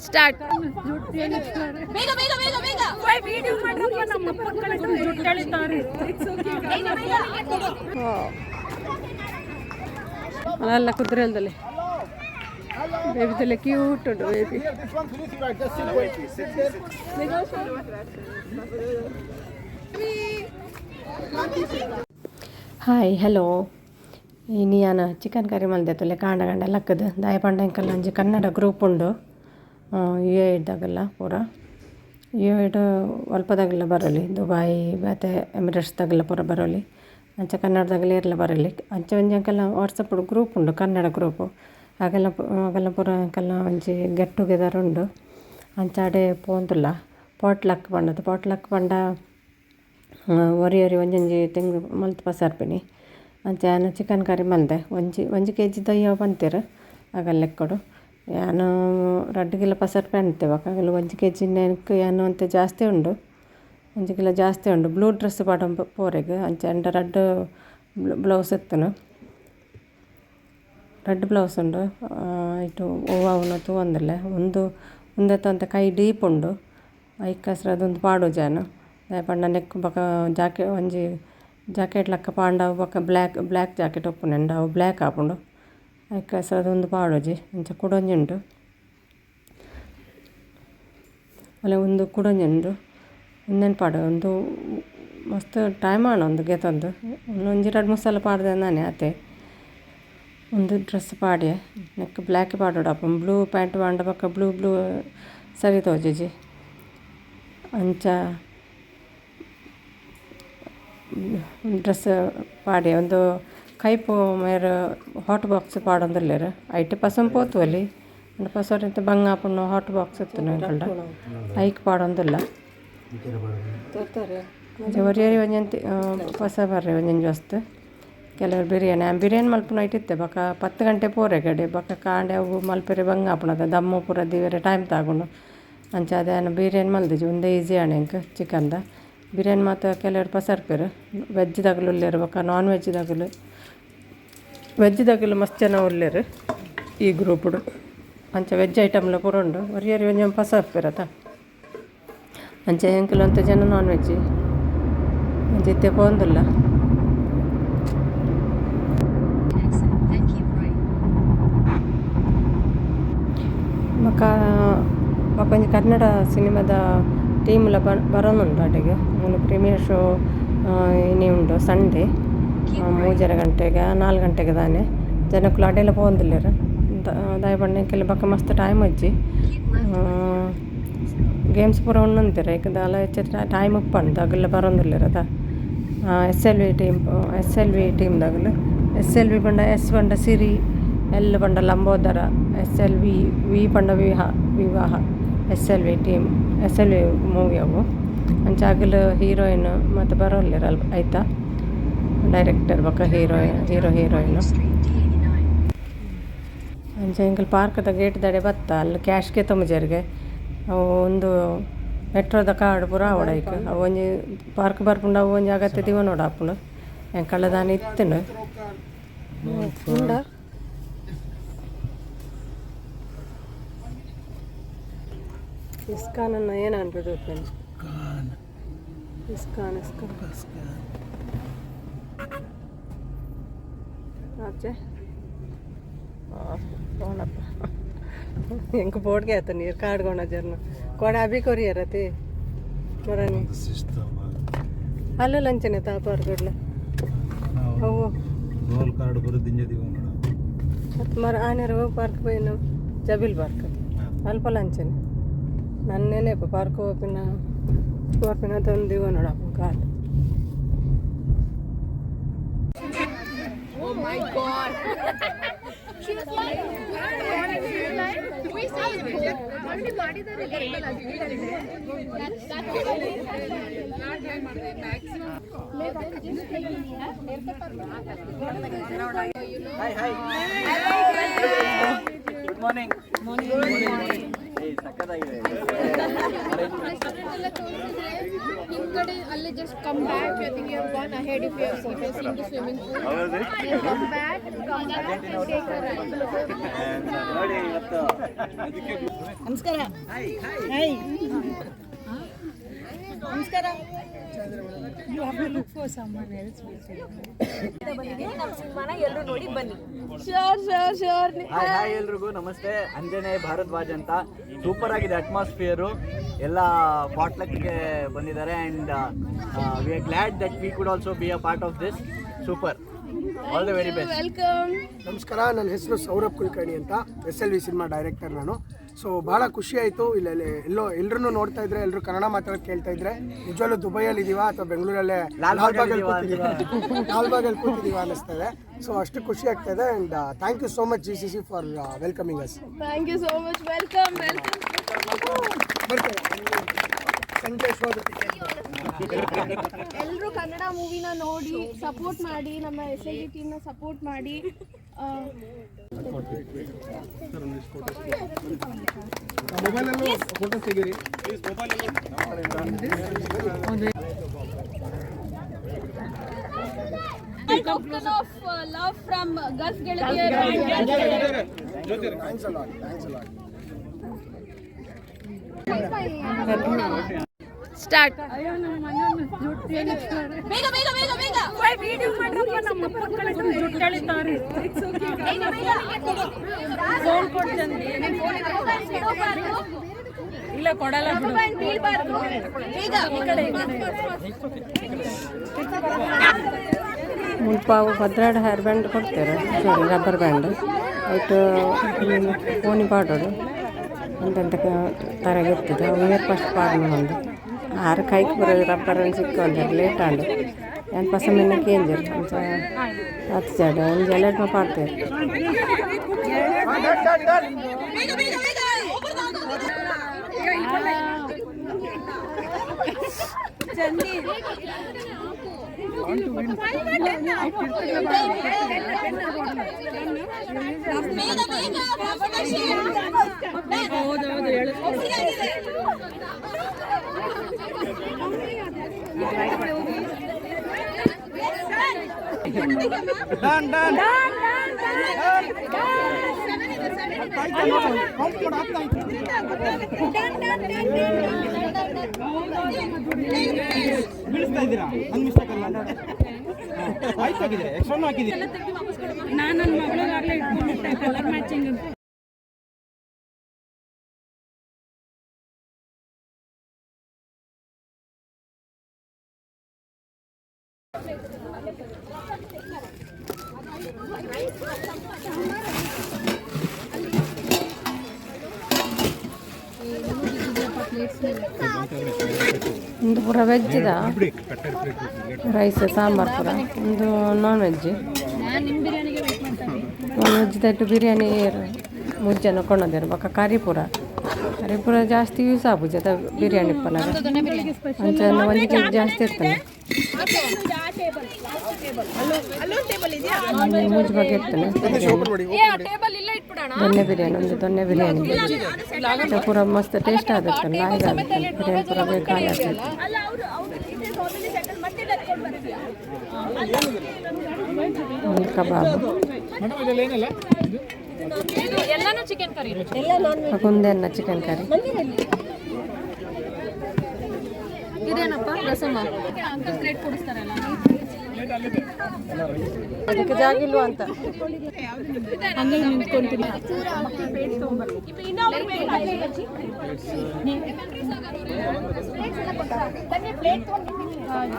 Start. ಬೇಗ ಬೇಗ ಬೇಗ ಬೇಗ. ವಿಡಿಯೋ ಮಾಡ್ರಪ್ಪ, ನಮ್ಮ ಜುಟ್ಟಳಿತಾರೆ. ಬೇಗ ಬೇಗ. ಅಲ್ಲ, ಕುದುರೆಲ್ದಲ್ಲಿ ಬೇಬಿದೆಲ್ಲ ಕ್ಯೂಟ್ ಉಂಟು baby. This one finish, you right. Just sit, wait. Sit there. Hi, hello. ಇನಿ ಯಾನ ಚಿಕನ್ ಕರಿ ಮಲ್ದೆ ತುಲೆ. ಕಾಂಡ ಕಾಂಡ ಲಕ್ಕದು ದಾಯ ಪಂಡ ಎಂಕಲ್ನ ಒಂಜಿ ಕನ್ನಡ ಗ್ರೂಪ್ ಉಂಡು. ಯು ಎ ಇದ್ದಾಗಲ್ಲ ಪೂರ ಯು ಎ ಅಲ್ಪದಾಗಲ ಬರಲಿ, ದುಬಾಯಿ ಬೇತೆ ಎಮಿರೇಟ್ಸ್ದಾಗಲ ಪೂರ ಬರಲಿ, ಅಂಚ ಕನ್ನಡದಾಗಲ ಏರ್ಲ ಬರಲಿ. ಅಂಚ ಒಂಜಿ ಎಂಕಲ್ನ ವಾಟ್ಸಪ್ ಗ್ರೂಪ್ ಉಂಡು, ಕನ್ನಡ ಗ್ರೂಪು. ಅಗಲ್ನ ಅಗಲ್ನ ಪೂರ ಎಂಕಲ್ನ ಒಂಜಿ ಗೆಟ್ ಟುಗೆದರ್ ಉಂಡು. ಅಂಚ ಅಡೆ ಪೋವೊಂದುಲ್ಲ. ಪಾಟ್ ಲಕ್ ಪಂಡದು. ಪಾಟ್ ಲಕ್ ಪಂಡ ಒರಿ ಒರಿ ಒಂಜೊಂಜಿ ತಿಂಗ್ಳು ಮಲ್ತ್ ಪಸರ್ಪಿನಿ. ಅಂಚ ಯಾನ್ ಚಿಕನ್ ಕರಿ ಮಲ್ದೆ. ಒಂಜಿ ಒಂಜಿ ಕೆ ಜಿ ದಯ್ಯ ಪಂತೆರ್ ಅಗಲ್ ಲೆಕ್ಕೊಡು. ಯಾನ್ ರಡ್ಡ್ ಕಿಲೋ ಪಸರ್ಪೆ ಅಂತೆ. ಬೊಕ ಅಗಲ್ 1 ಕೆ ಜಿ ಎಂಕ್ ಯಾನ್ ಒಂತೆ ಜಾಸ್ತಿ ಉಂಡು, 1 ಕಿಲೋ ಜಾಸ್ತಿ ಉಂಡು. ಬ್ಲೂ ಡ್ರೆಸ್ ಪಾಡೊಂದು ಪೋರೆಗ್. ಅಂಚ ಎಂಡ ರಡ್ಡ್ ಬ್ಲೌಸ್ ಇತ್ತುನು, ರಡ್ಡ್ ಬ್ಲೌಸ್ ಉಂಡು. ಐಟ್ ಒವ್ವು ತೂವೊಂದುಲ್ಲೆ. ಉಂದು ಉಂದೆತ ಒಂತೆ ಕೈ ಡೀಪ್ ಉಂಡು, ಐಕಾಸ್ರ ಅದೊಂದು ಪಾಡುಜಿ ಯಾನ್. ದಾಯೆ ಪಂಡ ನೆಕ್ಕ್ ಬೊಕ ಜಾಕೆ ಒಂಜಿ ಜಾಕೆಟ್ ಲೆಕ್ಕ ಪಾಂಡ ಅವು ಬೊಕ ಬ್ಲ್ಯಾಕ್ ಬ್ಲ್ಯಾಕ್ ಜಾಕೆಟ್ ಉಪ್ಪುಂಡು, ಅವು ಬ್ಲ್ಯಾಕ್ ಆಪುಂಡು. ಐಕಾಸ್ರ ಅದೊಂದು ಪಾಡುಜಿ. ಅಂಚ ಕುಡೊಂಜಿ ಉಂಡು ಅಲ್ಲ, ಉಂದು ಕುಡೊಂಜಿ ಉಂಡು, ಉಂದೆನ್ ಪಾಡು. ಉಂದು ಮಸ್ತ್ ಟೈಮ್ ಆಂಡ್ ಉಂದು ಗೆತೊಂದು. ಒಂಜಿ ರಡ್ಡ್ ಮೂಜಿ ಸಲ ಪಾಡ್ದೆ ನಾನೆ ಆತೆ. ಉಂದು ಡ್ರೆಸ್ ಪಾಡ್ಯೆ. ನೆಕ್ಕ್ ಬ್ಲ್ಯಾಕ್ ಪಾಡೊಡಾಪುಂಡು. ಬ್ಲೂ ಪ್ಯಾಂಟ್ ಪಾಂಡ ಬೊಕ ಬ್ಲೂ ಬ್ಲೂ ಸರಿ ತೋಜುಜಿ. ಅಂಚ ಡ್ರೆಸ್ ಪಾಡ್ಯೆ. ಉಂದು ಕೈಪು ಮೇರ್ ಹಾಟ್ ಬಾಕ್ಸ್ ಪಾಡೊಂದುಲ್ಲೆರ್. ಐಟ್ ಪಸೊಂದು ಪೋತುವೊಲಿ, ಆಂಡ ಪಸೊಡು ಇತ್ತೆ ಬಂಗ ಆಪುಂಡು. ಹಾಟ್ ಬಾಕ್ಸ್ ಇತ್ತುಂಡು ಎಂಕಲ್ಡ, ಐಕ್ ಪಾಡೊಂದುಲ್ಲ. ಅಂಚ ಒರಿ ಒರಿ ಒಂಜೊಂತಿ ಪೊಸ ಬರ್ರೆ ಒಂಜೊಂಜಿ ವಸ್ತು. ಕೆಲವರು ಬಿರಿಯಾನಿ, ಆ್ಯನ್ ಬಿರಿಯಾನಿ ಮಲ್ಪುನ ಐಟ್ ಇತ್ತೆ. ಬೊಕ 10 ಗಂಟೆ ಪೋರೆ ಗಡೆ. ಬೊಕ ಕಾಂಡೆ ಅವು ಮಲ್ಪೆರೆ ಬಂಗ ಆಪುಂಡು, ದಮ್ಮು ಪೂರ ದೀವೆರೆ ಟೈಮ್ ತಾಗುಂಡು. ಅಂಚ ಯಾನ್ ಬಿರಿಯಾನಿ ಮಲ್ದಿಜಿ. ಉಂದೇ ಈಸಿ ಆಂಡ್ ಎಂಕ್. ಚಿಕನ್ದ ಬಿರಿಯಾನಿ ಮಾತ ಕೆಲವರು ಪಸರ್ಪೆರ್. ವೆಜ್ ದಕುಲು ಉಲ್ಲೆರ್, ಬೊಕ ನಾನ್ ವೆಜ್ ದಕುಲು. ವೆಜ್ ದಕುಲು ಮಸ್ತ್ ಜನ ಉಲ್ಲೆರ್ ಈ ಗ್ರೂಪುಡು. ಅಂಚ ವೆಜ್ ಐಟಮ್ಲ ಪೂರ ಉಂಡು. ಒರಿ ಒರಿ ಒಂಜೊಂಜಿ ಪಸರ್ಪೆರ್ ಅತ. ಅಂಚ ಎಂಕುಲು ಒಂತೆ ಜನ ನಾನ್ ವೆಜ್. ಅಂಚ ಇತ್ತೆ ಪೋವೊಂದುಲ್ಲ. Exit, then keep right. ಬೊಕ ಬೊಕ ಒಂಜಿ ಕನ್ನಡ ಸಿನಿಮಾದ ಟೀಮ್ಲ ಬರೊಂದುಂಡು ಅಡೆಗ್. ಮೂಲು ಪ್ರೀಮಿಯರ್ ಶೋ ಇನಿ ಉಂಡು, ಸಂಡೇ. Keep right. 3:30 ಗಂಟೆಗೆ, 4 ಗಂಟೆಗೆ ದಾನೆ. ಜನಕುಲು ಅಡೆಲ ಪೋವೊಂದುಲ್ಲೆರ್. ದಾಯೆ ಪಂಡ ಎಂಕಲ್ನ ಬೊಕ ಮಸ್ತ್ ಟೈಮ್ ಇಜ್ಜಿ. Keep left when games ಪೂರ ಉಂಡೊಂತೆರ್. ಐಕ್ ದಾಲ ಎಚ್ಚ ಟೈಮ್ ಉಪ್ಪಂದ್, ಅಗುಲ್ಲ ಬರೊಂದುಲ್ಲೆರ್ ಅತ. SLV team, SLV team ದಗುಲು. SLV ಪಂಡ ಎಸ್ ಪಂಡ ಸಿರಿ, ಎಲ್ ಪಂಡ ಲಂಬೋದರ, SLV. V ಪಂಡ ವಿಹ ವಿವಾಹ. SLV team, SLV movie ಅವು. ಅಂಚ ಅಗಲ್ ಹೀರೋಯಿನ್ ಮಾತ ಬರೋಲ್ಲೆರ್ ಅಲ್ಪ ಐತ. ಡೈರೆಕ್ಟರ್ ಬೊಕ hero hero heroine. Street D89. ಅಂಚ ಎಂಕುಲು ಪಾರ್ಕ್ದ ಗೇಟ್ ದಡೆ ಬತ್ತ. ಅಲ್ಲಿ ಕ್ಯಾಶ್ ಗೆತೊಂಬುಜೆರ್ಗೆ. ಅವು ಒಂದು ಮೆಟ್ರೋದ ಕಾರ್ಡ್ ಪೂರ ಆವಡ್ ಐಕ್. ಅವು ಒಂಜಿ ಪಾರ್ಕ್ ಬರ್ಪುಂಡ ಅವು ಒಂಜಿ ಅಗತ್ಯ ದಿವೊನೊಡು ಆಪುಂಡು. ಎಂಕಲ್ಡ ದಾನೆ ಇತ್ತುಂಡು ಉಂಡ. ಇಸ್ಕಾನ್ ಅನ್ನ ಏನು ಅನ್ಬೋದು? ಇಸ್ಕಾನ್, ಇಸ್ಕಾನ್ ಆಚೆ ಹೋಣಪ್ಪ. ಎಂಕ್ ಬೋರ್ಡ್ಗೆ ಆತ ನೀರು ಕಾಡ್ಗೋಣ ಜರ್ನ ಕೊಡ ಅಭಿ ಕೊರಿಯರತಿ ಮರನಿ. ಅಲ್ಲ, ಲಂಚನೆ ತಾಪಾರ್ ಕೊಡ್ಲ ಅವು. ಗೋಲ್ ಕಾರ್ಡ್ ಬರೋ ದಿಂಜ ದಿವ. ಮತ್ತು ಮರ ಆನೇರ ಪಾರ್ಕ್ ಪೋಯಿನ, ಜಬಿಲ್ ಪಾರ್ಕ್ ಅಲ್ಪ ಲಂಚನೆ. ನನ್ನೇನೆ ಪಾರ್ಕ್ ಹೋಪಿನ ಪೋಪಿನ ತಂದು ದಿವ ನೋಡಪ್ಪ card. Oh my God. She was like, we saw it. Hi, hi. Good morning. ಸಕ್ಕತ್ತಾಗಿದೆ. ರೆಸ್ಟೋರೆಂಟ್ ಎಲ್ಲ ತೋರಿಸಿದ್ರೆ ಹಿಂದ್ಗಡೆ ಅಲ್ಲೇ just come back. I think you have gone ahead if you seen the swimming pool. Come back, come back and take a right. ನೋಡಿ ಇವತ್ತು. ನಮಸ್ಕಾರ. Hi, ನಮಸ್ಕಾರ. You have to look for someone else. ನಮ್ಮ ಸಿನಿಮಾನ ಎಲ್ಲರೂ ನೋಡಿ ಬನ್ನಿ. Sure sure sure. Hi hi, ಎಲ್ರಿಗೂ ನಮಸ್ತೆ. ಅಂಜನೆ ಭಾರದ್ವಾಜ್ ಅಂತ. ಸೂಪರ್ ಆಗಿದೆ ಅಟ್ಮಾಸ್ಫಿಯರು. ಎಲ್ಲ ಪಾಟ್ಲಕ್ಗೆ ಬಂದಿದ್ದಾರೆ and we are glad that we could also be a part of this. Super, all the very best. Welcome. ನಮಸ್ಕಾರ, ನನ್ನ ಹೆಸರು ಸೌರಭ್ ಕುಲಕರ್ಣಿ ಅಂತ. ಎಸ್.ಎಲ್.ವಿ ಸಿನಿಮಾ ಡೈರೆಕ್ಟರ್ ನಾನು. ಸೊ ಭಾಳ ಖುಷಿ ಆಯಿತು. ಇಲ್ಲಿ ಎಲ್ಲೋ ಎಲ್ಲರೂ ನೋಡ್ತಾ ಇದ್ರೆ, ಎಲ್ಲರೂ ಕನ್ನಡ ಮಾತಾಡೋದು ಕೇಳ್ತಾ ಇದ್ರೆ, ನಿಜವಾಗ್ಲೂ ದುಬೈಯಲ್ಲಿ ಇದೀವಾ ಅಥವಾ ಬೆಂಗಳೂರಲ್ಲೇ ಲಾಲ್ಬಾಗಲ್ಲಿ ಲಾಲ್ಬಾಗಲ್ಲಿ ಕೂತಿದೀವಾ, ಲಾಲ್ಬಾಗಲ್ಲಿ ಕೂತಿದೀವಾ ಅನ್ನಿಸ್ತಾ ಇದೆ. ಸೊ ಅಷ್ಟು ಖುಷಿ ಆಗ್ತಾ ಇದೆ and thank you so much GCC for welcoming us. Thank you so much. Welcome, welcome. ಬರ್ತೇನೆ ಸಂಜೆ ಶೋದ. ಎಲ್ಲರೂ ಕನ್ನಡ ಮೂವಿನ ನೋಡಿ ಸಪೋರ್ಟ್ ಮಾಡಿ, ನಮ್ಮ ಎಸ್.ಎಲ್.ವಿ ಟೀಮ್ನ ಸಪೋರ್ಟ್ ಮಾಡಿ. ಮೊಬೈಲಲ್ಲೂ ಫೋಟೋ ತೆಗೀರಿ. Token of love from Gulf ಗೆಳತಿಯರು. Thanks a lot, thanks a lot. Start. ಬೇಗ ಬೇಗ ಬೇಗ ಬೇಗ. ಬೇಗ ಬೇಗ. ಫೋನ್ ಕೊಡ್ತಂದ್ರೆ ಇಲ್ಲ, ಕೊಡಲ್ಲ ಬಿಡು. ಬೀಳ್ಬಾರ್ದು, ಬೇಗ. ಮುಲ್ಪ ಅವು 12 ಹೇರ್ ಬ್ಯಾಂಡ್ ಕೊಡ್ತಾರೆ, ಸಾರಿ, ರಬ್ಬರ್ ಬ್ಯಾಂಡ್. ಐಟ್ ಪೋನಿ ಪಾಡೋಡು ಎಂತೆಂತ ತರಗೆ ಇರ್ತದೆ. ಅವು ಏರ್ ಫಸ್ಟ್ ಪಾಡ್ನ ಒಂದು ಆರು ಕೈಕ್ ಪೂರ ರಬ್ಬರ್ ಸಿಕ್ಕೊಂದು ಲೇಟ್ ಆಂಡ್ ಏನ್ ಪಸ ಮಿನ್ನ ಕೇಂಜರ್ ಅಂಚ ಹತ್ತು ಜಾಡ ಒಂಜಿ ಎಲೆಟ್ ಪಾಡ್ತೇವೆ. ಬೇಗ ಬೇಗ ಬೇಗ. ಬೇಗ ಬೇಗ. ಹೌದೌದು, ಹೇಳು. Done done. ಬೀಳಿಸ್ತಾ ಇದ್ದೀರಾ. ನನ್ನ ಮಿಸ್ಟೇಕ್ ಅಲ್ಲ. ಆಯ್ತು, ಹಾಕಿದ್ರೆ ಎಕ್ಸ್ಟ್ರಾ ಹಾಕಿದ್ದೀರಿ. ನಾನು ನನ್ನ ಮಗಳಿಗಾಗಲೇ ಇಟ್ಕೊಂಡ್ಬಿಟ್ಟೆ ಕಲರ್ ಮ್ಯಾಚಿಂಗ್ ಅಂತ. ಒಂದು ಪೂರ ವೆಜ್ದ ರೈಸ್ ಸಾಂಬಾರ್ ಪೂರ, ಒಂದು ನಾನ್ ವೆಜ್. ನಾನು ನಿಮ್ಮ ಬಿರಿಯಾನಿಗೆ ವೇಟ್ ಮಾಡ್ತಾ ಇದ್ದೀನಿ. Non veg that biryani ಮುಜ್ಜನ ಕೊಂಡೊಂದೇರು. ಬೊಕ್ಕ ಕರಿ ಪೂರ, ಕರಿ ಪೂರ ಜಾಸ್ತಿ ಯೂಸ್ ಆಪುಜಿ ಅದ ಬಿರಿಯಾನಿ ಇಪ್ಪನಗ. ಅಂಚ ಒಂಜಿ ಕೆಜಿ ಜಾಸ್ತಿ ಇರ್ತದೆ. ಒಂಜಿ ಮೂಜಿ ಬಗೆ ಇರ್ತದೆ. ಟೇಬಲ್ ಇಲ್ಲ, ಇಟ್ಬಿಡೋಣ. ದೊನ್ನೆ ಬಿರಿಯಾನಿ, ಒಂದು ದೊನ್ನೆ ಬಿರಿಯಾನಿ. ಅಂಚ ಪೂರ ಮಸ್ತ್ ಟೇಸ್ಟ್ ಆದಿರ್ತದೆ, ಲಾಯ್ಕ್ ಆದಿರ್ತದೆ ಬಿರಿಯಾನಿ ಪೂರ. ಬೇಗ ಖಾಲಿ ಆಗ್ತದೆ. ಅಲ್ಲ, ಅವರು ಅವರು ಆಲ್ರೆಡಿ ಸೆಟಲ್, ಮತ್ತೆ ಎತ್ಕೊಂಡು ಬರ್ತೀಯಾ? ಒಂದು ಕಬಾಬ್. ಮೇಡಮ್, ಇದೆಲ್ಲ ಏನಲ್ಲ ಇದು? ಇದು ಎಲ್ಲಾನು ಚಿಕನ್ ಕರಿ. ಒಂದೆನ್ನ chicken curry. ಇದೇನಪ್ಪ, ರಸಮ? Uncle plate ಕೊಡಿಸ್ತಾರಲ್ಲ. ಅದಕ್ಕೆ ಜಾಗ ಇಲ್ವಾ ಅಂತ. ಹಂಗೆ ನಿಂತ್ಕೊಂತೀನಿ.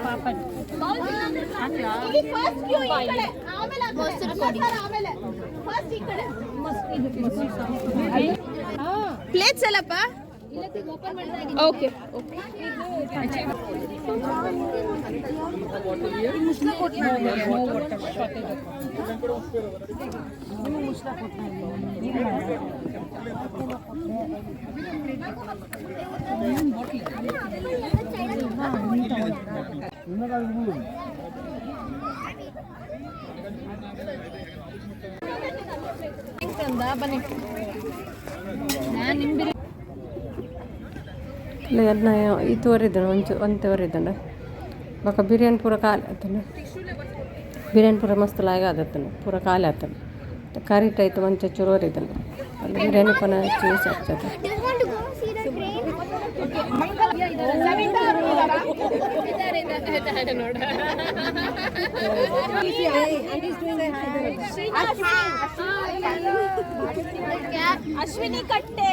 ಪಾಪ. ಫಸ್ಟ್ ಕ್ಯೂ ಈ ಕಡೆ, ಆಮೇಲೆ ಆಮೇಲೆ ಫಸ್ಟ್ ಈ ಕಡೆ. ಪ್ಲೇಟ್ಸ್ ಅಲ್ಲಪ್ಪ. Okay okay. ಬನ್ನಿ. ನಾನು ನಿಮ್ಮ ಬಿರಿಯಾನಿ ಇಲ್ಲ, ಎನ್ನ ಇದು ಒರಿದ್ನು ಒಂಚು ಒಂತೆ ಒರಿದ್ಂಡು. ಬೊಕ ಬಿರಿಯಾನಿ ಪೂರ ಖಾಲಿ ಆತುಂಡು. ಬಿರಿಯಾನಿ ಪೂರ ಮಸ್ತ್ ಲಾಯ್ಕ್ ಆದಿತ್ತುಂಡು, ಪೂರ ಖಾಲಿ ಆತುಂಡು. ಕರಿ ಟೈತ್ ಮಂಚ ಚೂರು ಒರಿದ್ಂಡು. ಅಲ್ಲಿ ಬಿರಿಯಾನಿ ಪನ ಚೂಸ್ ಆಗ್ತದೆ. Do you want to Ashwini Katte.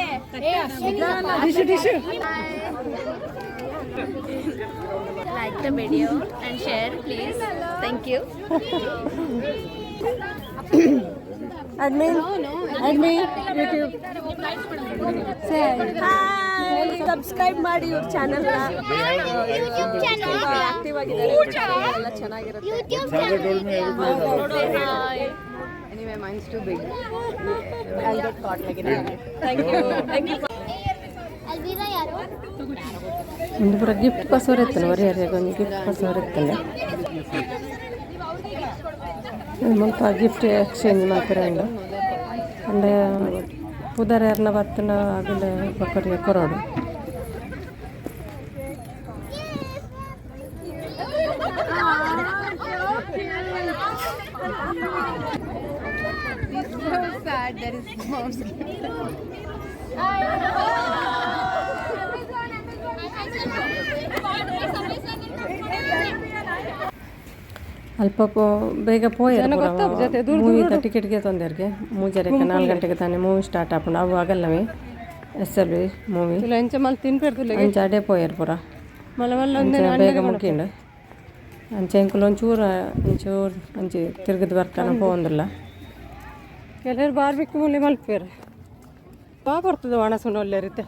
Like the video and share, please. Thank you. Admin, admin, YouTube. Subscribe ಮಾಡಿ ಇವ್ರ ಚಾನೆಲ್ ಆಕ್ಟಿವ್ ಆಗಿದ್ದಾರೆ, ಎಲ್ಲ ಚೆನ್ನಾಗಿರುತ್ತೆ. Anyway, mine's too big. I'll get caught like in a minute. Thank you. Thank you. ಒಂದು ಪೂರ gift ಕೊಸೋರ್ ಇತ್ತಲ್ಲ, ಒರಿ ಒಂಜಿ ಗಿಫ್ಟ್ ಕೊಸೋರ್ ಇತ್ತಲ್ಲ. ಮುಲ್ಪ ಗಿಫ್ಟ್ ಎಕ್ಸ್ಚೇಂಜ್ ಮಲ್ಪೆರೆ ಉಂಡು. ಅಂಡ ಪುದರ್ ಯಾರ್ನ ಬತ್ತುಂಡ ಅಗುಲು ಬೊಕೊರಿಗೆ ಕೊರೊಡು. ಅಲ್ಪ ಬೇಗ ಪೋಯೆರ್ ಮೂವಿದ ಟಿಕೆಟ್ ಗೆತೊಂದೆರ್ಗೆ ಮೂಜರೆಕ್ 4 ಗಂಟೆಗೆ ತಾನೆ ಮೂವಿ ಸ್ಟಾರ್ಟ್ ಆಪುಂಡು. ಅವು ಆಗಲ್ಲವೇ ಎಸ್ ಎಲ್ ವಿ ಮೂವಿ ಅಂಚ ಅಡೆ ಪೋಯೆರ್ ಪೂರ ಅಂಚ ಬೇಗ ಮುಗಿಂಡು. ಅಂಚ ಎಂಕುಲು ಒಂಚೂರು ಒಂಚೂರು ಅಂಚಿ ತಿರುಗಿದ್ ಬರ್ತಾನ ಪೋವೊಂದುಲ್ಲ. ಕೆಲವರು ಬಾರ್ಬಿಕ್ ಮೂಲೆ ಮಲ್ಪೇರು ಬಾ ಬರ್ತದೆ ಒಣಸುನ ಒಳ್ಳೆ ರೀತಿ.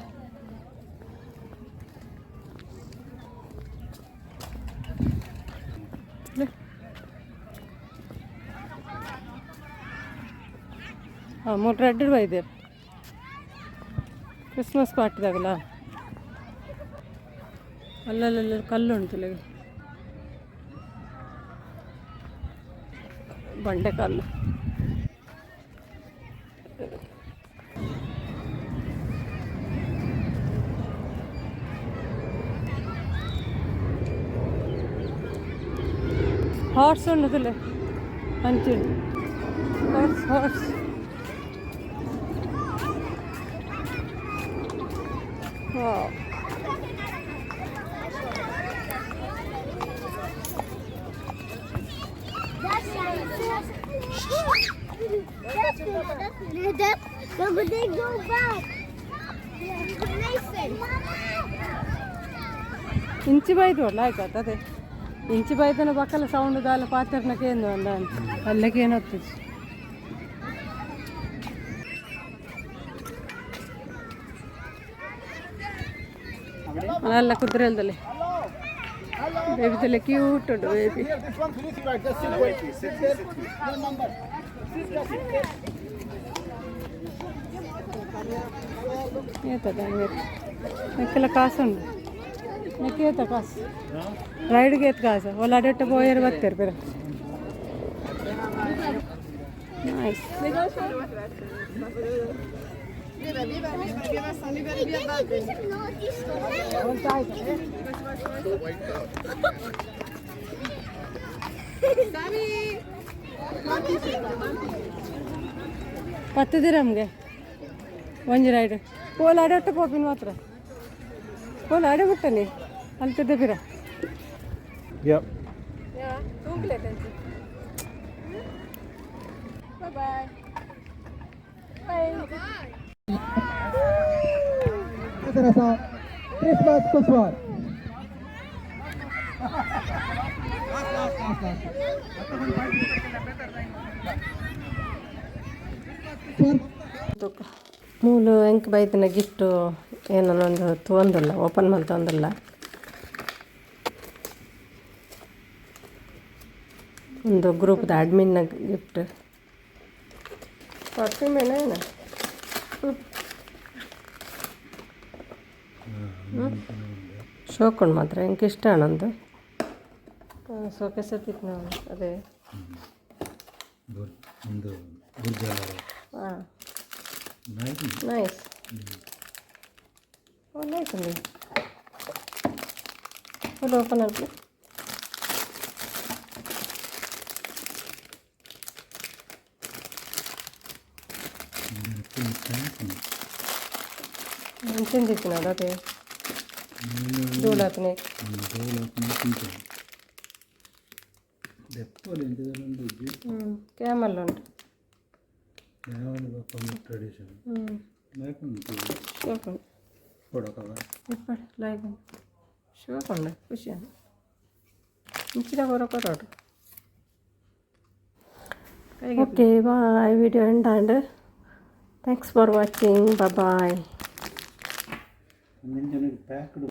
ಹಾಂ, ಮೂರು ರೆಡ್ ಬೈದೇರು ಕ್ರಿಸ್ಮಸ್ ಪಾರ್ಟಿದಾಗಲ್ಲ. ಅಲ್ಲಲ್ಲೆಲ್ಲ ಕಲ್ಲು ಉಂಟು, ಬಂಡೆ ಕಲ್ಲು. ಹಾರ್ಸ್ ಉಂಟು ಅಂಚು, horse horse. Wow. They go back. Nathan. ಇಂಚಿ ಬೈದು ಆಯ್ತು ಅದೇ ಇಂಚಿ ಬೈದನ ಬಕ್ಕಲ ಸೌಂಡ್ ದಾಲ ಪಾತೆರ್ನಕ್ಕೆ ಏನು ಅಂದ ಅಲ್ಲಕ್ಕೆ ಏನೊತ್ತಿಜಿ. ಅಲ್ಲ ಕುದುರೆ ಅಲ್ದಲೆ ಬೇಬಿದಲ್ಲೇ ಕ್ಯೂಟ್ ಉಂಟು ಬೇಬಿ. ಏತದ ನೆಕ್ಕೆಲ್ಲ ಕಾಸುಂಡು, ನೆಕ್ಕೆ ಏತ ಕಾಸು ರೈಡ್ಗೆ ಏತ್ ಕಾಸು ಒಲ್ಲ ಅಡೆಟ್ಟ ಪೋಯರ್ ಬರ್ತಾರೆ ಬೇರೆ. ನೈಸ್. 10 ದಿರಮ್ಗೆ ಒಂಜಿ ರೈಡ್. ಪೋಲ ಅಡೆಟ್ಟ ಪೋಪಿನ ಮಾತ್ರ ಪೋಲ ಅಡೆ ಬಿಟ್ಟನಿ ಅಲ್ತದೆ ಬಿರ. ಕ್ರಿಸ್ಮಸ್ ಕುಸ್ವಾರ್. ಮೂಲು ಎಂಕ್ ಬೈದಿನ ಗಿಫ್ಟು ಏನನ್ನೊಂದು ತೂವೊಂದುಲ್ಲ, ಓಪನ್ ಮಲ್ತೊಂದುಲ್ಲ. ಒಂದು ಗ್ರೂಪ್ದ ಅಡ್ಮಿನ್ನ ಗಿಫ್ಟ್ ಪರ್ಫ್ಯೂಮ್ ಏನ. ಶೋಕುಂಡು ಮಾತ್ರ ಎಂಕ್ ಇಷ್ಟ ಆನೊಂದು ಸೋಕೆಸ್ ನಾವು ಅದೇ. ಹಾಂ, ನೈಸ್. ಓ ನೈಸ್ ఉంది. ಓಪನ್ ಆಗ್ಲಿ. ಇಂಚೆಂಚ ಇತ್ತಿನ ಅದೇ ಧೂಳಾತ್ನೆ. ಕ್ಯಾಮಲ್ ಉಂಟು. ಶೋಕುಂಡು. ಇಪ್ಪಡು ಲಾಯ್ಕ್ ಶೋಕುಂಡು, ಖುಷಿ ಇಂಚಿನ ಕೊರ ಕೊರೊಡು. Okay, bye. Video end and. Thanks for watching. Bye. Packed.